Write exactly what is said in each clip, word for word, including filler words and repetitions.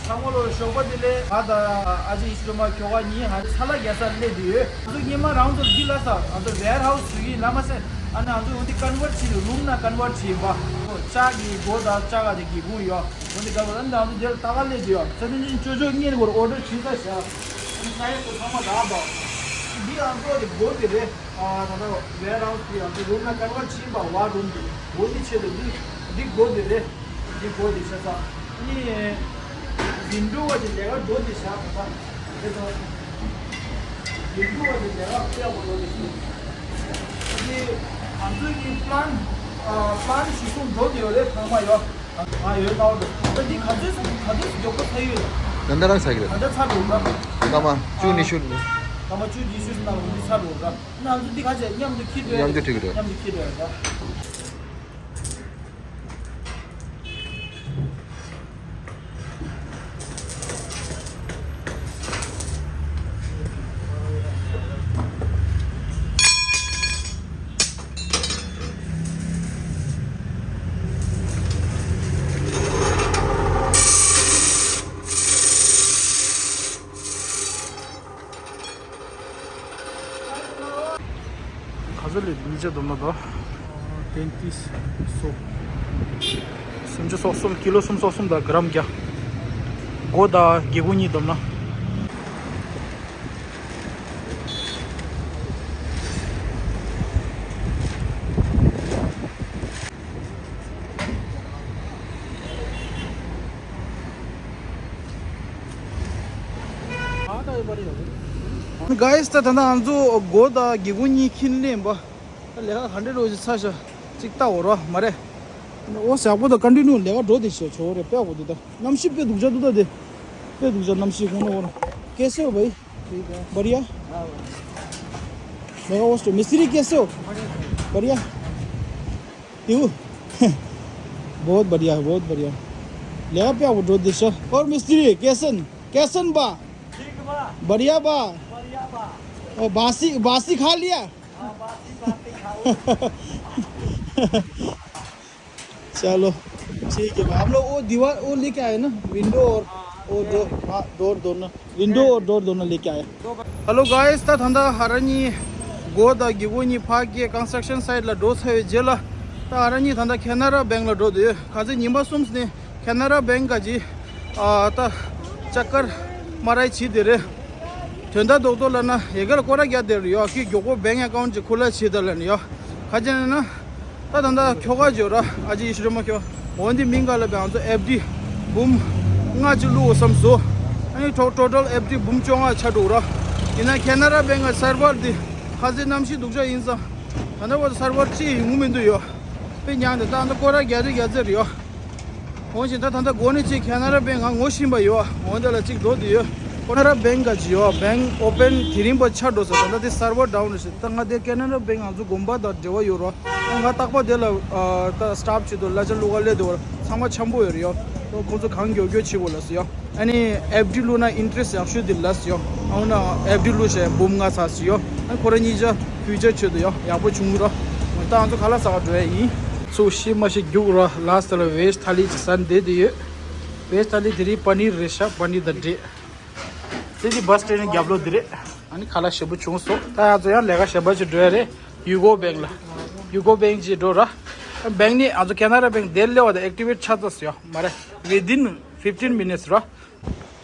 ཚང་མ་ལོ་ཞོགས་པ་བདེ་ལེགས། ང་དང་ཨ་ཅེ་ཡེ་ཤེས་སྒྲོལ་མ་ཁྱོ་ག་གཉིས་ཧ་ས་ལ་རྒྱ་སར་སླེབས་བསྡད་ཡོད། ང་ཚོ་སྔོན་མ་རང་ཚོ་འདི་ལ་ས་ང་ཚོ་ཝེར་ཧའུ་སི་ཞུ་གི་ལ་མ་ཟད། ཨ་ནི་ང་ཚོ་འོ་འདི་ཀོན་ཝར་བྱས་རུམ་ནང་ཀོན་ཝར་བྱས་པ། ལྕགས་ཀྱི་སྒོ་དང་ལྕགས་ཀ་དེ་སྒེའུ་ཁུང་ཡོད། འོ་འདི་ག་ལ་ཨ་ནི་ང་ཚོ་འདིར་ལྟ་ག་སླེབས་བསྡད་ཡོད། ས་ཐོན་ཅན་ཅོ་ཅོ་ངེད་ཀོར་ཨོ་ཌར་བྱས་ས་བཞག་ཨ་ནི་ས་ཡ་ཚོ་ཚང་མ་རག་པ། འདི་ང་ཚོ་དེ་སྒོ་དེ་རེད། ཨ་ད་ལྟ་ཝེར་ཧའུ་སི་དེ་ང་ཚོ་རུམ་ནང་ཀོན་ཝར་བྱས་པ། ཝར་རུམ་དེ་འོ་འདི་ཆེད་དུ་འདི་འདི་སྒོ་དེ་རེད། འདི་སྒོ་འདི་ཆ་ཚང་། ཨ་ནི་ཝིན་ཌོ་བ་དེ་ལས་ཀ་འགྲོ་འདི་བཞག་ད་ལྟ་དེ་ཚོ་ཝིན་ཌོ་བ་དེ་ལས་ཀ་སྤེལ་བ་འགྲོ་འདི་ཞུ། ཨ་ནི་ང་ཚོའི་པི་ལན་ཨ་པི་ལན་གཞིར་བཟུང་འགྲོ་འདི་ཡོད་རེད། ཚང་མ་ཡོད། ཨ་ཡོད་ད་འོ་འདི་ད་འདི་ག་ཚོད་ག་ཚོད་མགྱོགས་པོ་ཚར་ཡོད། ད་ལྟ་རང་ཚར་གི་རེད། ད་ལྟ་ཚར་འགྲོ་ད། སྐར་མ་བཅུ་ཉི་ཤུ་ལ། སྐར་མ་བཅུ་ཉི་ཤུ་ནང་འདི་ཚར་འགྲོ་ད། ང་ཚོ་འདི་ག་ཚོད་མཉམ་དུ་འཁྱེར་འགྲོ་ཡ། མཉམ་དུ་འཁྲིད་ཀྱི་རེད། མཉམ་དུ་འཁྱེར་འགྲོ་ཡ་ད། ག་ཚོད་ལས་འདི་ཅག་བསྡོམས་ན་ད། ཏན་ཏིས་སོ། སུམ་ཅུ་སོ་གསུམ། ཀི་ལོ་སུམ་ཅུ་སོ་གསུམ་དང་གྲམ་བརྒྱ། སྒོ་དང་སྒེའུ་ཁུང་གཉིས་བསྡོམས་ན། གྷའི་སི། ད་ད་ང་ཚོ་སྒོ་དང་སྒེའུ་ཁུང་གཉིས་འཁྱེར་ལེན་པ། ད་ལས་ཀ་ག་འདྲ་རོ་ཞིག་ཚར་ཤག་ཅིག་ལྟ་འོ་ར་མ་རེད། འོ་ཞག་པོ་དང་ཀོན་ཊི་ནིའུ་ལས་ཀ་འགྲོ་དེ་ཤོད་ཆོག་རེད། དཔེ་འོ་དེ་ད་གནམ་གཤིས་དཔེ་སྡུག་ཅག་འདུག་ད་དེ། དཔེ་སྡུག་ཅག་གནམ་གཤིས་ཁོ་ན་འོ་ར། कैसे हो भाई? ठीक है। बढ़िया। हाँ भाई। मैं वो मिस्त्री कैसे हो? बढ़िया। बढ़िया। क्यों? बहुत बढ़िया है, बहुत बढ़िया। ले आप क्या वो दो दिशा। और मिस्त्री कैसन? कैसन बा? ठीक बा। बढ़िया बा। बढ़िया बा। और बासी, बासी खा लिया? हाँ, बासी बासी खाओ। चलो, ठीक है भाई। हम लोग वो दीवार वो लेके आए ना, विंडो और वो दो, हाँ, डोर दोनों। Window door doorna leke aaya. Hello guys, ད་ད་ལྟ་ང་རང་གཉིས་སྒོ་དང་སྒེའུ་ཁུང་གཉིས་ཕར་སྐྱེལ་construction site ལ་འགྲོ་ཚར་བའི་རྗེས་ལ། ད་ང་རང་གཉིས་ད་ལྟ་ཁེ་ན་ར་བེང་ལ་འགྲོ་འདོད་ཡོད། ག་ཚོད་ཉིན་པ་གསུམ་ནས་ཁེ་ན་ར་བེང་ག་ཅི་ཨ་ད་ཅག་ཀར་མ་ར་བྱེད་དེ་རེད། དོན་དག་རྡོག་རྡོག་ལ་ན་ཡ་ག་ལ་སྐོར་ར་རྒྱག་དེ་རེད་ཡོ། ཁྱི་མགྱོགས་པོ་བེང་ཨེ་ཀའུན་ཊི་ཅིག་ཁུ་ལ་བྱེད་ད་ལ་ནི་ཡོ། ག་ཅི་ན་ན། ད་ད་ད་ཁྱོ་ག་ཇོ་ར་ཨ་ཅེ་ཡེ་ཤེས་སྒྲོལ་མ་ཁྱོ། འོན་ཏེ་མིང་ག་ལ་བའི་ང་ཚོ་ཨེཕ་ཌི་འབུམ་ལྔ་ཅིག་བླུགས་བསམ་བཟོ། ཨ་ནི་ཊོ་ཊལ་ཨེཕ་ཌི་འབུམ་བཅོ་ལྔ་ཆ་འགྲོ་ར། ཡིན་ན་ཁེ་ན་ར་བེང་གི་སར་བར་འདི་ཁ་ཟས་གནམ་གཤིས་སྡུག་ཅག་ཡིན་ཙང་། ད་ནི་བ་སར་བར་ཅི་ཡོང་མི་འདུག་ཡོ། དཔེ་ཉག་འདི་ད་ད་སྐོར་ར་རྒྱ་རི་རྒྱ་རྩེ་རེད་ཡོ། འོན་ཞིང་ད་ད་ད་འགོ་ནས་ཅིག་ཁེ་ན་ར་བེང་ང་ངོ་ཤེས་པ་ཡོད། འོན་ཏེ་ལ་ཅིག་འགྲོ་དུ་ཡོད། ཁེ་ན་ར་བེང་ག་ཅི་ཡོད། བེང་ཨོ་པན་དེ་རིང་པ་ཆ་འགྲོ་ས། ད་ད་དེ་སར་བར་ཌའུན་རེད་ཟེར། ད་ང་དེ་ཁེ་ན་ར་བེང་ང་ཚོ་དགོན་པ་དང་འབྲེལ་བ་ཡོད་རོ། ང་རྟག་པ་དེ་ལ་ད་སི་ཊཕ་བྱེད་དུ་གླ་ཆ་བླུག་ག་སླེབས་དུ་བར་ཚང་མ་འཆམ་པོ་ཡོད་རེད་ཡོ། ཁོང་ཚོ་གང་མགྱོགས་མགྱོགས་བྱེད་དགོས་ལ་ཟེར་ཡོ། ཨ་ནི་ཨེཕ་ཌི་བླུགས་ན་ཨིན་ཊི་རེ་སི་ཡག་ཤོས་དེ་ལ་ཟེར་ཡོ། ཨ་ན་ཨེཕ་ཌི་བླུགས་བྱས་འབུམ་ལྔ་ཚར་ཟེར་ཡོ། ཨ་ཁོ་ར་གཉིས་ཆ་ཕིའུ་ཅར་ཆེད་དུ་ཡོ་ཡག་པོ་བྱུང་རོ། ད་ང་ཚོ་ཁ་ལག་ཟ་ག་འགྲོ་ཡ་ཡིན། ཚུགས་ཤེས་མ་ཤེས་རྒྱུགས་རོ། ལ་སི་ཊི་ལ་ཝེཇ་ཐ་ལི་ཅིག་ཟ་འདེད་དེ་ཡོད། ཝེཇ་ཐ་ལི་དེ་རིང་པ་ནིར་རེད་ཤག་པ་ནིར་དང་འབྲས། དེ་དེ་བ་སི་སི་ཊེ་ཤན་རྒྱབ་ལོགས་དེ་རེད། ཨ་ནི་ཁ་ལག་ཞེ་པོ་བྱུང་སོང་། ད་ང་ཚོ་ཡང་ལས་ཀ་གཞན་པ་ཅིག་འགྲོ་ཡ་རེད། ཡུ་ཀོ་བེང་ལ། ཡུ་ཀོ་བེང་ཅིག་འགྲོ་ར། བེང་ནི་ང་ཚོ་ཁེ་ན་ར་བེང་དེར་སླེབས་པ་དང་ཨེག་ཊི་ཝེཊ་ཆགས་ཚར་སོང་ཡ་མ་རེད། Within fifteen minutes ར། ད་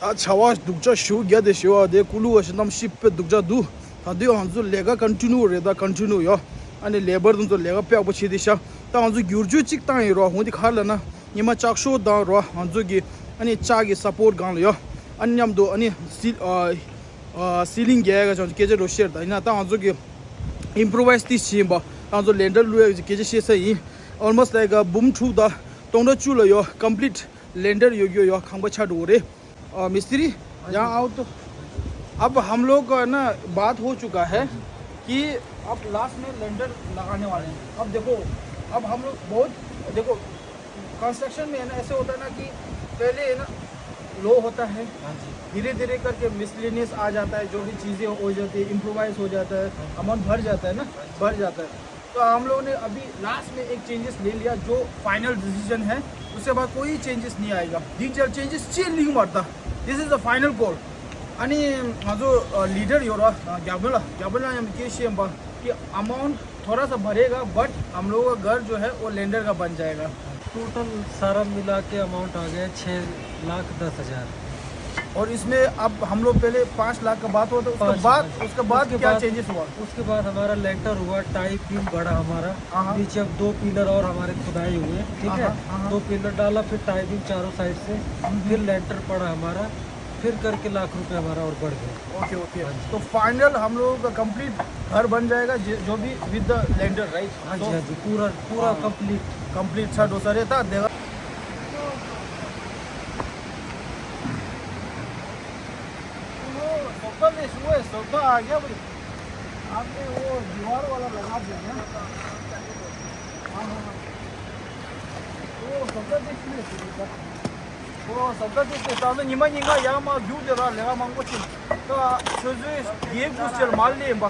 བྱ་བ་སྡུག་ཅག་ཞེ་པོ་རྒྱག་དེ་ཞེ་པོ་དེ་ཀུ་ལུ་བ་ཞིག་གནམ་གཤིས་དཔེ་སྡུག་ཅག་འདུག་ད་དུང་ང་ཚོ་ལས་ཀ་ཀོན་ཊི་ནིའུ་རེད། ད་ཀོན་ཊི་ནིའུ་ཡོ། ཨ་ནི་ལེ་བར་དང་ཚོ་ལས་ཀ་དཔེ་ཡག་པོ་བྱེད་དེ་ཤག་ད་ང་ཚོ་བསྒྱུར་བཅོས་གཅིག་བཏང་ཡིན་རོ། འོན་ཏེ་ག་རེ་ལབ་ན་ཉི་མ་ལྕགས་ཤོག་དང་རོ་ང་ཚོ་གི་ཨ་ནི་ལྕགས་ཀྱི་སབ་པོར་ཊི་སྒང་ལ་ཡོ། ཨ་ནི་མཉམ་དུ་ཨ་ནི་སི་ཨ་ཨ་སི་ལིང་རྒྱག་ཡ་ག་ཅང་སྐད་ཆ་རོ་ཤེར་ད་ཡིན་ན་ད་ང་ཚོ་གི་ཨིམ་པོ་རོ་ཝའི་ཛི་ཏིས་བྱེད་ཡིན་པ། ད་ང་ཚོ་ལེན་ཌར་བླུག་ཡ་གི་སྐད་ཆ་བཤད་ས་ཡིན། Almost like འབུམ་དྲུག་དང་སྟོང་ཕྲག་བཅུ་ལ་ཡོ་ཀམ་པི་ལིཊ་ལེན་ཌར་ཡོད་རྒྱུ་ཡོ་ཁང་པ་ཆགས་འགྲོ་གི་རེད། अ, मिस्त्री, यहाँ आओ तो। अब हम लोग, अ, ना, बात हो चुका है कि अब लास्ट में लेंटर लगाने वाले हैं। अब देखो, अब हम लोग बहुत, देखो, कंस्ट्रक्शन में है ना, ऐसे होता है ना कि पहले है ना, लो होता है, हाँ जी। धीरे धीरे करके मिसलेनियस आ जाता है, जो भी चीज़ें हो जाती है, इम्प्रोवाइज हो जाता है, हाँ जी। अमाउंट बढ़ जाता है ना, हाँ जी। बढ़ जाता है। तो हम लोगों ने अभी लास्ट में एक चेंजेस ले लिया, जो फाइनल डिसीजन है। उसके बाद कोई चेंजेस नहीं आएगा। डिजिटल चेंजेस चे लिंग मरता। This is the final call. अनि जो लीडर यो रहा, ग्याबला ग्याबला हम के शेम बा कि अमाउंट थोड़ा सा बढ़ेगा, बट हम लोगों का घर जो है वो लेंडर का बन जाएगा। टोटल सारा मिला के अमाउंट आ गया छः लाख दस हज़ार। और इसमें अब हम लोग पहले पाँच लाख का बात हुआ था, उसके पाँच बाद लाख। उसके बाद उसके क्या बाद चेंजेस हुआ? उसके बाद हमारा लेंटर हुआ, टाई बीम बढ़ा हमारा। हाँ, हाँ। नीचे अब दो पिलर और हमारे खुदाई हुए, ठीक हाँ, है। हाँ, हाँ, हाँ। दो पिलर डाला, फिर टाई बीम चारों साइड से, हम्म। फिर लेंटर पड़ा हमारा, फिर करके लाख रुपए हमारा और बढ़ गया। Okay, okay. हाँ जी। तो फाइनल हम लोगों का कंप्लीट घर बन जाएगा, जो जो भी विद द लेंडर, राइट? हाँ जी, तो हाँ जी, पूरा पूरा हाँ। कंप्लीट। कंप्लीट सा डोसा रहता देगा। वो सोफा ले, वो सोफा आ गया भाई। आपने वो दीवार वाला लगा दिया ना? हाँ, हाँ, हाँ। वो सोफा देख ले, सोफा। वो सोफा देख ले, ताज़ा निमा निमा या मा जू दे रहा, लेगा मांगो चिन। तो सोजो ये कुछ चल माल ले बा।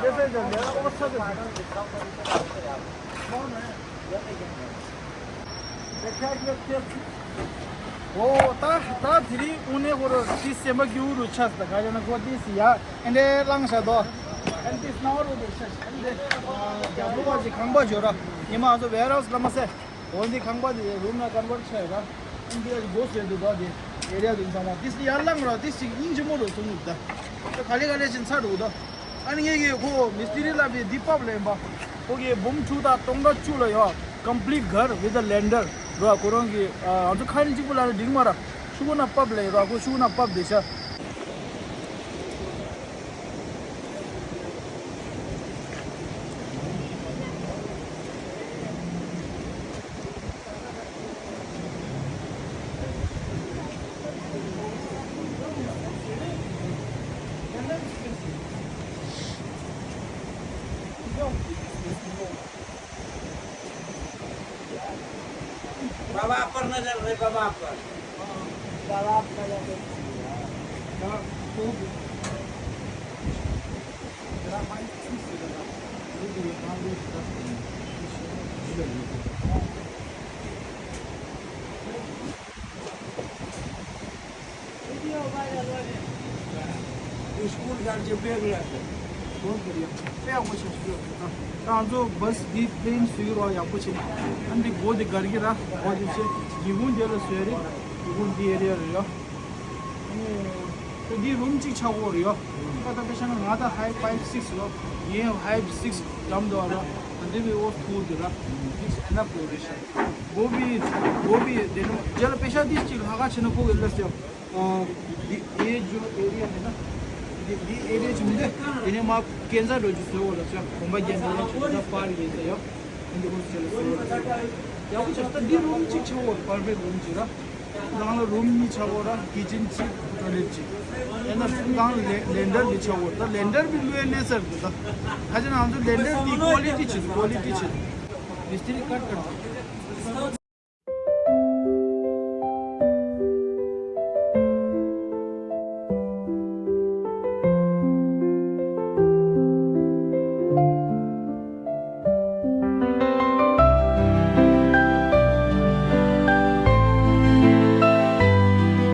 जैसे जल लेगा, वो सब दे। कौन है? ཨོ་ད་ད་དེ་རིང་དངོས་གནས་ཁོ་རང་ཏི་སེམས་པ་སྐྱིད་པོ་རུ་ཆགས་ད་ག་ཡོད་ན་ཁོ་ཏི་སི་ཡ་ཨེ་འདྲའི་བླངས་བཞག་དོ། ཨེ་འདི་སྣང་བ་རུ་དེ་ཤ་ཤ་ཨེ་འདི་རྒྱ་བོ་བ་ཅིག་ཁང་པ་ཞོ་ར་ཉི་མ་ཨ་ཚོ་ཝེར་ཧའུ་སི་ལ་མ་ཟེར། འོན་ཏེ་ཁང་པ་དེ་རུམ་ལ་ཀོན་ཝར་ཊི་བྱས་ར། ཨེ་འདི་ཡ་གི་སྒོ་ཟེར་དུ་དོ་དེ་ཨེ་རི་ཡ་དེ་ཚང་མ་ཏི་སི་ཡར་བླངས་ར་ཏི་སི་ཅིག་སྙིང་རྗེ་མོ་རུ་སོང་ནུབ་ད། ད་ག་ལེ་ག་ལེ་ཕྱིན་ཚར་འགྲོ་གི་འདུག་ཨ་ནི་ངེད་ཀྱིས་ཁོ་མི་སྟི་རི་ལབ་པའི་འདི་ཕབ་ལ་ཡིན་པ། ཁོ་གིས་འབུམ་དྲུག་དང་སྟོང་ཕྲག་བཅུ་ལ་ཡོད། ཀམ་པི་ལིཊ་གྷར་ཝི་ཛ་ལེན་ཌར་རོ། ཁོ་རང་གིས་ང་ཚོ་ཁ་ཉིན་གཅིག་པུ་ལ་ནི་འགྲིག་མ་ར། ཤུ་གུ་ན་ཕབ་ལ་ཡིན་རོ། ཁོ་ཤུ་གུ་ན་ཕབ་བསྡད་ཤག बाबा पर नजर रहे, बाबा पर। बाबा पर नजर। स्कूल जान के बैग ले आते। बहुत बढ़िया। ए, वो सब ད་ང་ཚོ་བྷ་སི་འདི་པི་ལེན་བཟོས་རོགས་ཡག་པོ་བྱེད། ཨ་འདི་སྒོ་འདི་སྒར་གྱི་ར་སྒོ་འདི་བྱེད། སྒེའུ་ཁུང་འདི་ལ་བཟོས་རེད། སྒེའུ་ཁུང་འདི་ཨེ་རི་ཡ་རེད་ཡ། ད་འདི་རུམ་གཅིག་ཆགས་ཀྱི་ཡོད་རེད་ཡ། ད་ད་དཔེ་བཞག་ན་ང་ད་ཧའི་ཕའི་སིག་ཡོད། ངའི་ཧའི་སིག་འགྲམ་དུ་ར། ད་འདི་བའི་ཨོ་ཐུག་འདི་ར། སིག་ཨེ་ནབ་ཡོད་རེད་ཤག་སྒོ་བི་སྒོ་བི་དེ་ནོ་རྒྱ་ལ་དཔེ་བཞག་འདི་གཅིག་ལྷག་ག་བྱས་ན་ཕོག་གི་ལ་སེ། འདི་ཨེ་ཇོ་ཨེ་རི་ཡ་མེད་ན། འདི་འདི་ཨེ་རི་ཡ་ཅིག་མི་འདུག་དེ་ནས་མ་ཀན་ཛ་འགྲོ་རྒྱུ་བཟོས་འོ་ལ་ཚོད་གོམ་པ་རྒྱག་འགྲོ་ཡ་ཅིག་ད་པར་ཡིན་ད་ཡོ། འདི་ཧོ་སི་ཊེལ་བཟོས་འོ་ལ་ཚོད་ཡག་པོ་ཆགས། ད་འདི་རུམ་གཅིག་ཆགས་འོ། པར་ཕེག་རུམ་གཅིག་ར། ནང་ལ་རུམ་གཉིས་ཆགས་འོ་ར། ཀི་ཅན་གཅིག་ཊོའི་ལེཊ་གཅིག་ཨེ་ན་སུ་ནང་ལ་ལེ་ལེན་ཌར་འདི་ཆགས་འོ། ད་ལེན་ཌར་འདི་ལུས་ལེ་སར་འདི་ད། ཁ་ཅིག་ང་ཚོ་ལེན་ཌར་འདི་ཀོ་ལི་ཊི་ཆེ་ཀོ་ལི་ཊི་ཆེ། མི་སྟི་རི་ཀཊ་ཀཊ།